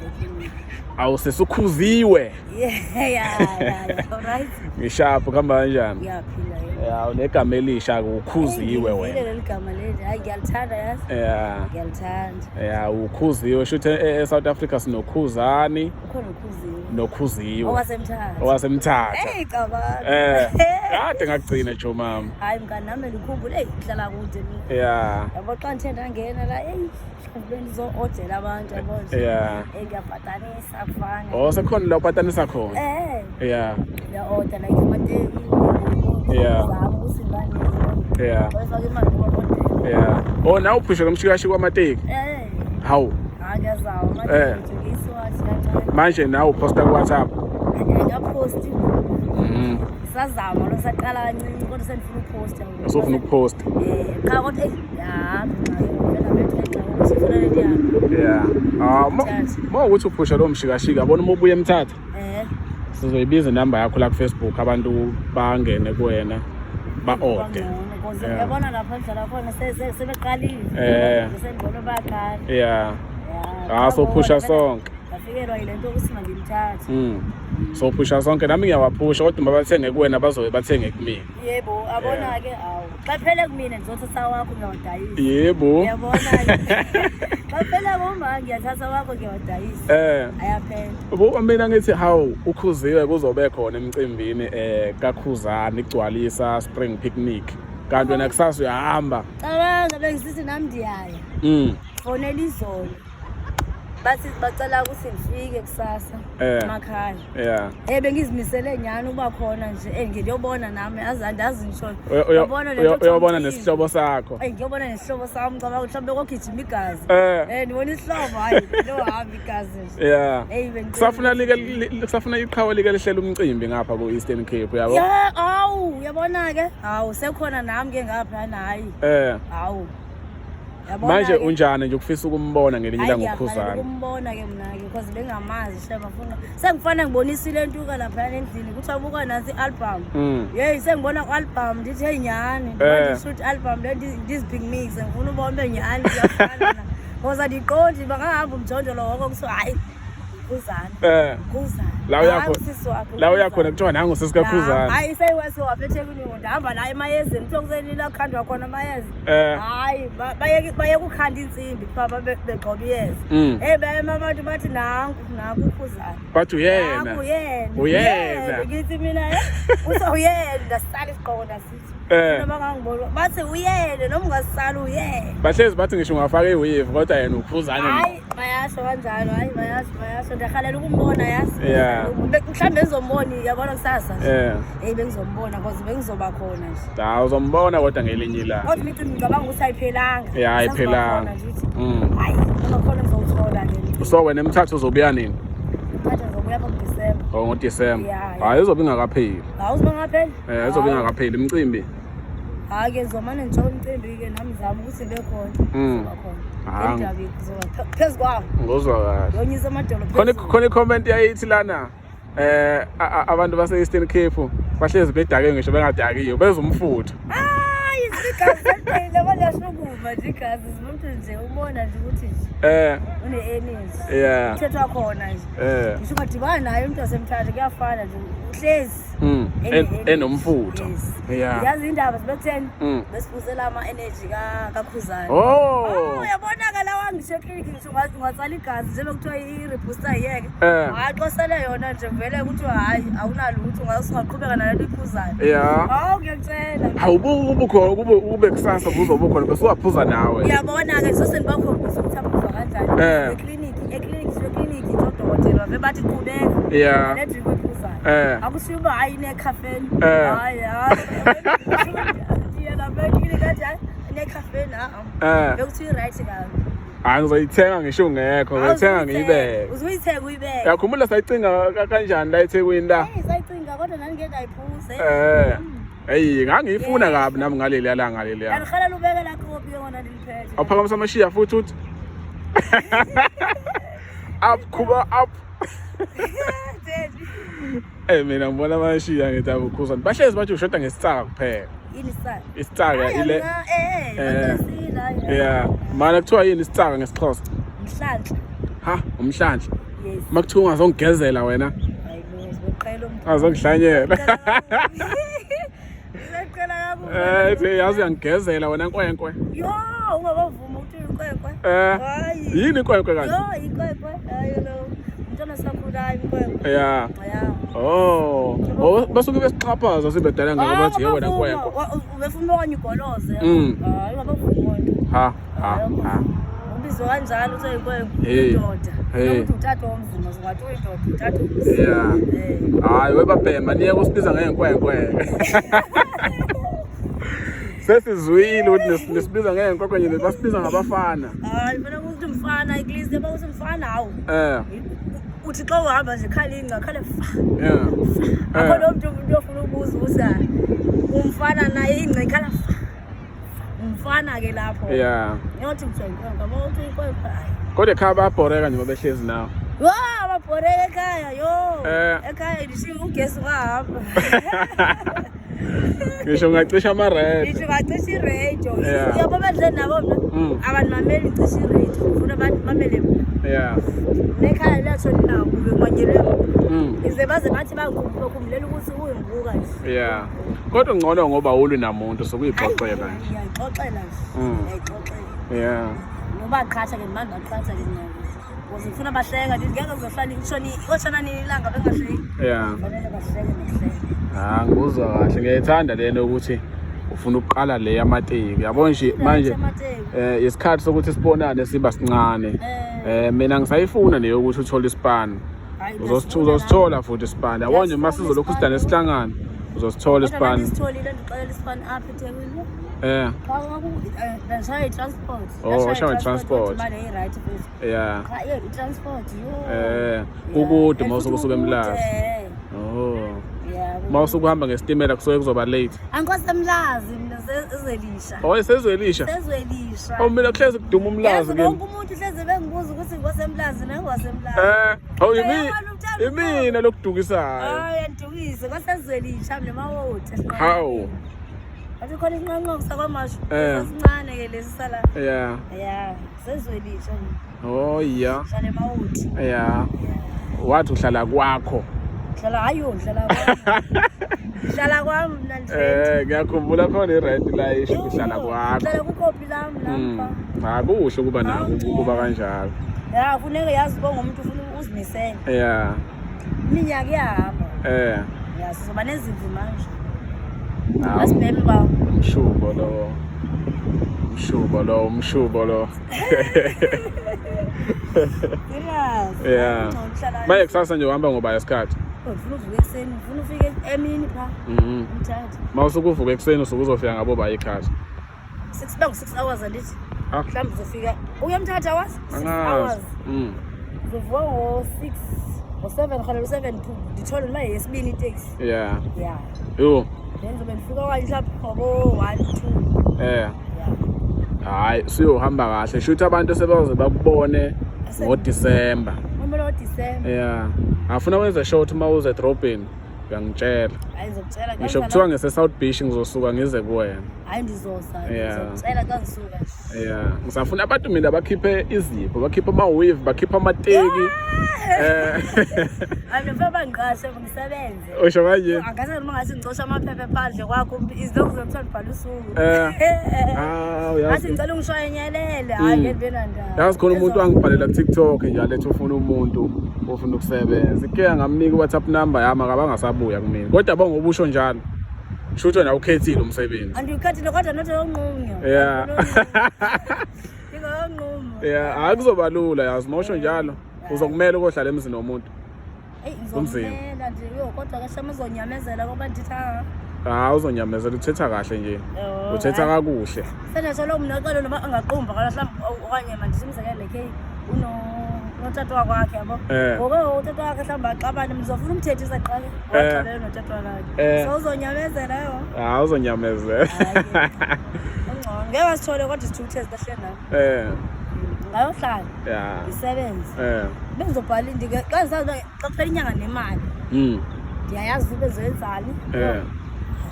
Ngiyaphila. Awu sesukhuziwe. Yeah, all right. Ngisharp kuhamba kanjani? Ngiyaphila yebo. Ya unegama elisha ukhuziwe Ngilizwile wena. leli gama leli. Hayi ngiyalithanda yazi. Yeah. Ngiyalithanda. Ya ukhuziwe shuthi e-South Africa sinokhuzani Ukhona ukhuziwe. nokhuziwe. Owasemthatha. Owasemthatha. Hey cabanga. Kade ngakugcina jo mama. Hayi mngani nami ngikhumbule hey ngihlala kude mina. Yeah. Yabo xa ngithe ndangena la hey mhlawumbe ngizo-odela abantu yabo nje. Yeah. Eh ngiyapatanisa kufana. Oh sekhona la upatanisa khona. Eh Yeah. ngiya-oda like amateki. Yeah. Zama ukuthi ngibani. Yeah. Bayifaka imali ba-odela. Yeah. Oh nawe uphusha lomshikashika kwamateki. Eh. Hawu. Hayi ngiyazama Eh. manje ngiyisiwathi kancane. Manje nawe uposta ku WhatsApp. Ngiyaphosti. Mhm. Sazama lo saqala kancinci kodwa sendifuna ukuphosta. Usufuna ukuposta. Eh qha kodwa eyi yahambi nxa vele ngabetha ukuthi ufuna lento yami. Yeah. Ah, mo ukuthi uphusha lo mshikashika yabona uma ubuye emthatha Eh. sizoyibiza inamba yakho la ku Facebook abantu bangene kuwena ba-ode. Bangcono, 'cause Yeah. uyabona lapha endlala khona sebeqalile. Eh. Sengcono bayaqala. Yeah. Yeah. Ah sophusha sonke. Ngafikelwa yile nto ukuthi mangimthathe. Sophusha sonke nami ngiyawaphusha kodwa uma bathenge kuwena bazobe bathenge kumina. Yebo, abona-ke awu. Xa phele kumina ngizothatha wakho ngiyawadayisa. Yebo. Uyabona-ke. Xa phele kuma ngiyathatha wakho ngiyawadayisa. Ayaphela. Buka mina ngithi hawu ukhuziwe kuzobe khona emcimbini kaKhuzani igcwalisa spring picnic. Kanti wena kusasa uyahamba. Cabanga bengisithi nami ndiyaya. Fonela izolo. Bathi bacela ukuthi ngifike kusasa emakhaya. Yeah. Eh bengizimisele nyani ukuba khona nje. Eh ngiyobona nami azandazi ngisho. Uyobona uyobona nesihlobo sakho. Eh ngiyobona nesihlobo sami ngicabanga mhlawumbe kokugijima igazi. Eh. Ndibona isihlobo hayi lo hamba igazi nje. Yeah. Hey bengicela. Kusafuna like kusafuna iqhawe like lihlela umcimbi ngapha ku Eastern Cape yabo. Yeah, awu uyabona ke? Hawu sekhona nami ke ngapha hayi. Hawu. Yabona Manje ke? unjani nje ukufisa ukumbona ngelinye Hayi, ilanga ngiyaqala uKhuzani? ukumbona ke mna ke because bengamazi shame afuna. Sengifana ngibonisile intuka lapha endlini kuthiwa buka nansi i-album. Yeyi sengibona ku-album ndithi hey nyhani ndishoot album le ndizibhigmixe ngifuna ubona ube nyhani ndiyafana na. Because andiqondi bangahamba umjondolo wonke kuthiwa hayi Khuzani. Khuzani. La uya Hayi, khona- usisi wakhe, La uya uKhuzani. khona kuthiwa nangu sisi kaKhuzani. Hayi seyiwase eThekwini ndihamba naye emayezeni kuthiwa kusenila kukhandwa khona amayeza. Hayi bayeke ukhanda insimbi kuthiwa begxoba iyeza. Hey bayema abantu bathi nangu nangu uKhuzani. Bathi uyena. Nangu uyena. Uyena. Ngithi mina uthi uyena ndasala isigqoko ndasithi. Noma ngangibona bathi uyena noma ungasala uyena. Bahlezi bathi ngisho ungafaka iweave kodwa yena uKhuzani. Hayi bayasho kanjalo hayi bayasho ndiyahalela ukumbona yazi. Yeah. Mhlawumbe ngizombona yabona kusasa. Hey bengizombona because bengizoba khona nje. Cha uzombona kodwa ngelinye ilanga. Kodwa imicimbi ngicabanga ukuthi ayiphelanga. Yeah, ayiphelanga. Ngisazoba khona nje ukuthi, Hayi noma khona ngizowuthola ke. So wena emthatha uzobuya nini? Mthatha ngizobuya apha ngoDisemba. Oh ngoDisemba. Yeah, yeah. Hayi izobe ingakapheli. Hawu uzobe ngapheli? Izobe ingakapheli imicimbi. Hayi ke ngizomane ngithola umcimbi ke nami ngizama ukuthi ngibe khona. Ngizoba khona. Ah. Indaba izoba phezu kwami. Ngozwa kahle. Yonyisa amadolo Khona phezulu. khona i-comment yayithi lana abantu base Eastern Cape bahlezi bedake ngisho bengadakiwe bezwa umfutho. Hayi igazi selidele baliyashukuma nje igazi umuntu nje ubona nje ukuthi nje une-energy. Yeah. Umthetho wakhona nje. Ngisho ungadibana naye umuntu wasemthatha kuyafana nje uhlezi. Enomfutho. Yes. Yeah. Yazi indaba sibekutheni? Besiphuzela ama-energy kaKhuzani. Oh. Oh, uyabona-ke lawa ngisho eklinikhi ngisho ungatsala igazi njengoba kuthiwa i-rebooster yiyeke. Hhayi xosele yona nje vele kuthiwa hhayi awunalutho ungaqhubeka nale nto iphuzayo. Yeah. Hawu ngiyakutshela. Hawu ube khona ube kusasa uzobe ukhona bese uwaphuza nawe. Uyabona-ke so sendibakhombisa ukuthi aphuzwa kanjani. Eklinikhi, eklinikhi, eklinikhi nje odokotela bave bathi qhubeka. Yeah. Le drink oyiphuzayo. Akushiwo uba hhayi inekhafeni. Hhayi hhayi. Ndiya lapha eklinikhi athi hhayi inekhafeni ha-a. Bekuthiwa i-right kabi. Hayi ngizoyithenga ngisho ungekho, ngizoyithenga ngiyibeke. Uzoyithenga uyibeke. Uyakhumbula sayicinga kanjani la eThekwini la? Hey sayicinga kodwa nani ngeke ndayiphuze. Hey ngangiyifuna kabi nami ngaleliya langa ngaleliya. Ngihalela ubeke la kopi yona ndiliphethe. Awuphakamisa amashiya futhi uthi. Up Khuba up. Mina ngibona amashiya ngithi abukhuzani. Bahlezi bathi ushoda ngesitsaka kuphela. Yini isitsaka? Isitsaka ile. Basila. Yeah. Mana kuthiwa yini isitsaka ngesiXhosa? Umhlanhla. Ha, umhlanhla. Yes. Makuthiwa ungazongigezela wena. Hayi bo, sizoqhela umntu. Azokuhlanyela. Sizoqhela kakubi. Eh, yazi uyangigezela wena nkwenkwe. Yo, ungakavuma ukuthi uyinkwenkwe. Eh. Hayi. Yini inkwenkwe kanje? Yo, inkwenkwe. Hayi lo. Umntwana sakhulayo inkwenkwe. Yeah. Yeah. Oh. Oh, basuke besixhaphaza sibedala ngako bathi ye wena nkwenkwe. Ubefuna okanye ugoloze. Hayi, ungabavuma nto. Ha ha ha. Ubizwa kanjalo uthi inkwenkwe Hey. indoda. Hey. Nokuthi uthatha omzima ungathi uyindoda uthatha umzima. Yeah. Eh. Hayi webabhema niyeke usibiza ngeenkwenkwe. Sesizwile ukuthi nisibiza ngeenkwenkwe nje basibiza ngabafana. Hayi, fanele ukuthi umfana at least yabo ukuthi umfana hawu. Eh. Uthi xa uhamba nje khala ingca khale fa. Yeah. Akho lo mntu umuntu ofuna ukubuza ukuthi ah, umfana naye ingca ikhala fa. Umfana ke lapho. Yeah. Ngiyothi kuthiwa inkwenkwe, yabo uthi inkwenkwe hayi. Kodwa ekhaya bayabhoreka nje babehlezi nawe. Yo, ababhoreka ekhaya yo. Eh. Ekhaya ndishiya ugesi wahamba. Ngisho ungacisha ama-red. Ngisho ngacisha iradio. Yeah. Yabo bandle nabo mna. Abandimameli ndicisha iradio. Ngifuna abantu bamamele mna. Yeah. Nekhaya liyatsho indawo kube kumanyelwe mna. Ize baze bathi bangikhumbulela ukuthi uyingibuka nje. Yeah. Kodwa ngcono ngoba ulwi namuntu sokuyixoxela nje. Ngiyayixoxela nje. Ngiyayixoxela. Yeah. Noba qhatha ke manje baqhatha ke nabo. Ukuze ngifuna bahleka nje ngeke ngizohlala ngishoni oshana nini ilanga bengahleki. Yeah. Fanele bahleke nokuhleka. Ah, ngikuzwa kahle. Ngiyayithanda lento ukuthi ufuna ukuqala le yamateki. Yabo nje manje Amateki. isikhathi sokuthi sibonane siba sincane. Eh. Mina ngisayifuna leyo ukuthi uthole isipani. Hayi, Uzosithola futhi isipani. Yabo nje mase sizolokhu sidane sihlangana. Uzosithola isipani. Sitholile ndixelela isipani apha eThekwini. Eh. Cha ndashaya i-transport. Oh, washaya i-transport. Imali eyi-right futhi. Yeah. Cha yeah, i-transport yo. Kukude And uma futhi usuke usuka kukude. eMlazi. Oh. Yeah. Uma usuke uhamba ngesitimela kusuke kuzoba late. Angikwasemlazi mina ezelisha. Oh, sezwelisha. Sezwelisha. Oh, mina kuhlezi kuduma uMlazi Yazi kimi. wonke umuntu hlezi bengibuza ukuthi ngikwasemlazi nangikwasemlazi. Awu Uyabona umthando imina lokudukisayo. Hayi andidukise kwasezwelisha mina mawothe. Hawu. Athi khona inqanqoko sakwamashu. Eh. Esincane ke lesi sala. Yeah. Yeah, sezwelisha mina. Oh yeah. Hlala emawuthi. Yeah. Wathi uhlala kwakho. Hlala hayi ngihlala kwami. Hlala kwami mina nje. Ngiyakhumbula khona i-rent la isho uhlala kwakho. Hlala kukopi lami lapha. Akuhle ukuba nako ukuba kanjalo. Ya, funeka yazi uba ngumuntu ufuna uzimisele. Yeah. Iminyaka iyahamba. Ya, sizoba nezimvu manje. Hawu, Asibhemi bawo. Umshubo lo. Umshubo lo, umshubo lo. Serious. Yeah. Ngcono uhlala. Maye kusasa nje uhamba ngoba isikhathi. Ngifuna uvuka ekuseni, ngifuna ufike emini pha. Umthathe. Mawusuke uvuka ekuseni usuke uzofika ngabo ba ikhathi. 6 bangu 6 hours andithi. Ah. Mhlawumbe uzofika. Uyamthatha wazi? 6 Angazi. hours. Uzovuka ngo-6 ngo-7 rhalela u-7 ndithole noma yeyesibini iteksi. Yeah. Yeah. Yo. Then ngizobe ndifika okanye mhlawumbe ngobo-1 2. Eh. Yeah. Hayi, siyohamba kahle. Shuthi abantu sebazoze bakubone ngoDisemba. Umele ngoDisemba. Yeah. Afuna wenze show ukuthi uma uze edrobheni uyangitshela. Hayi ngizokutshela Ngisho kuthiwa ngise South Beach ngizosuka ngize kuwena. Hayi ndizoza. Yeah. Ngizokutshela xa ngisuka nje. Yeah. Ngisafuna abantu mina bakhiphe izipho, bakhiphe ama-weave, bakhiphe amateki. Hayi mina bangiqashe ngisebenze. Usho kanje. Angase noma ngathi ngicosha amaphepha phandle kwakho izilokhu zokuthiwa ndibhala usuku. Ah, Ngathi uyazi. ngicela ungishayelele. Hayi ngeke ndibe nandaba. Yazi khona umuntu wangibhalela ku-TikTok nje alethe ufuna umuntu ofuna ukusebenza. Ike ngamnika i-WhatsApp number yami akabangasabuya kumina. Kodwa bongoba usho njalo. Shuthi wena ukhethile umsebenzi. Andiwukhethile kodwa not yonqunywa. Yeah. Ingayonqumo. Yeah, hayi kuzoba lula yazi mawusho njalo. Uzokumela ukohlala emzini womuntu. Eyi Kunzima. ngizomela nje yo kodwa ke shame uzonyamezela ngoba ndithi ha. Hayi uzonyamezela uthetha kahle nje. Oh, Uthetha hayi. kakuhle. Senasho lo mna uxolo noma angaqumba kala mhlawumbe okanye mandithi umzekelo ke uno notata wakwakhe yabo. Ngoba utata wakhe mhlawumbe axabane mzofuna umthethisa qale. Waxabene notata wakhe. So uzonyamezela yo. Hayi uzonyamezela. Ungcono. Ngeke wasithole kodwa isithukuthezi kahle nami. Ngayohlala. Yeah. Ngisebenze. Bengizobhala indike xa ngisazi uba xa kuphela inyanga nemali. Ndiyayazi ube zoyenzani.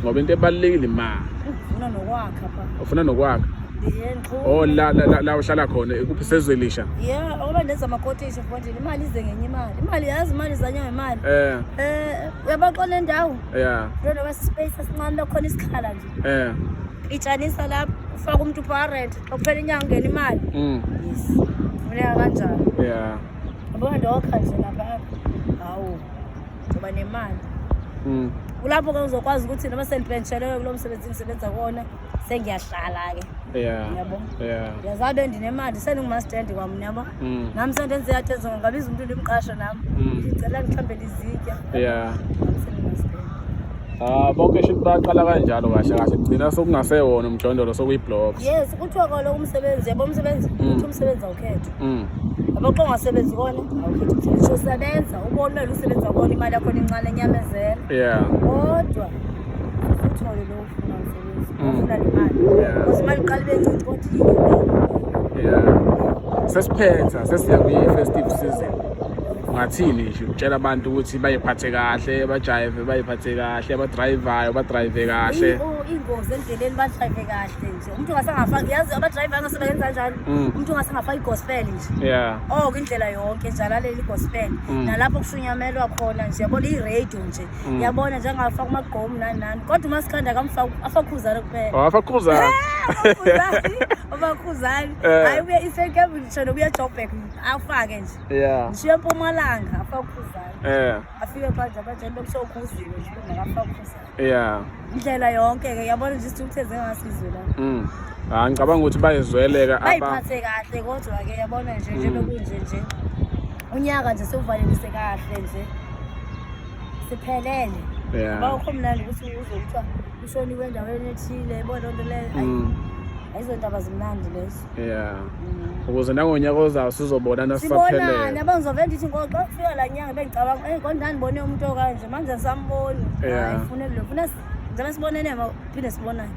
Ngoba into ebalulekile imali. Ufuna nokwakha pha. Ufuna nokwakha. Ndiye ndiqhume. Oh, la uhlala khona ikuphi, seZwelisha? Yeah, ngoba ndenza amakotishi mfondini, imali ize ngenye imali. Imali, yazi, imali izanya ngemali. Uyabona nendawo? Yeah. Njengoba space esincane bekhona isikhala nje. Itshanisa lapho, ufake umuntu parent, xa kuphela inyanga ungena imali. Yes. Funeka kanjalo. Yabona ndokha nje lapha. Hawu. Uzoba nemali. Kulapho ke uzokwazi ukuthi noma sendipentshelewe kulo msebenzi ngisebenza kuwona, sengiyahlala ke. Yabo. Ndiyazabe ndinemali, sendingumastendi kwam, yabo. Nami sendenze yathi ngabiza umuntu ndimqashe nami. Ndicela ndihlambele izitya. Nami sendingumastendi. Ah, bonke shithi baqala kanjalo kahle kahle, gcina sokungasewona umjondolo, sokuyi-blocks. Yes, kuthiwa kaloku umsebenzi, yabo, umsebenzi, uthi umsebenzi awukhethwa. Yabo, xa ungasebenzi kona awukhethi umsebenzi. Ngisho usebenza ubone wena usebenza kona imali yakho incane, enyamezela. Kodwa uthole lo ufuna umsebenzi, ufuna le mali. Because imali iqala ibe ncinci kodwa iye. Yeah. Sesiphetha, sesiya kwi-festive season. Ungathini nje utshela abantu ukuthi bayiphathe kahle, bajive, bayiphathe kahle, abadrayivayo badrayive kahle? Iy'ngozi endleleni, badrayive kahle nje. Umuntu ungasangafaki, yazi abadrayiva ngase bayenza kanjani? Umuntu ungasangafaki i-gospel nje. Oh, indlela yonke nje alalela i-gospel. Nalapho kushunyamelwa khona nje, yabona, i-radio nje. Yabona nje angafaka amagqomu nani nani. Kodwa umasikandi akamfaki, afakhuzane kuphela. Oh, afakhuzana. Abakhuzane. Hayi, uye Eastern Cape ngisho nokuya Joburg afake nje. Ngisho eMpumalanga afakhuzane. Afike phandle abajani bekusho ukhuziwe nje bengakafaka. Indlela yonke ke, yabona nje, isithukuthezi engasizwe la. Ah, ngicabanga ukuthi bayezweleka aba Bayiphathe kahle kodwa ke, yabona nje, njengoba kunje nje. Unyaka nje sewuvalelise kahle nje. Siphelele. Bawukho mnandi ukuthi uzwe kuthiwa ushoniwe endaweni ethile, yabona loo nto leyo. Ayi, ayizondaba zimnandi lezo. Ukuze nangonyaka ozayo sizobonana Sibonane. sisaphelele. Abangizove ndithi ngoxa kufika la nyanga bengicabanga, eyi, kodwa ndandibone umuntu okanje, manje angisamboni. Hayi, fune kulo funa njengoba sibonene, phinde sibonane.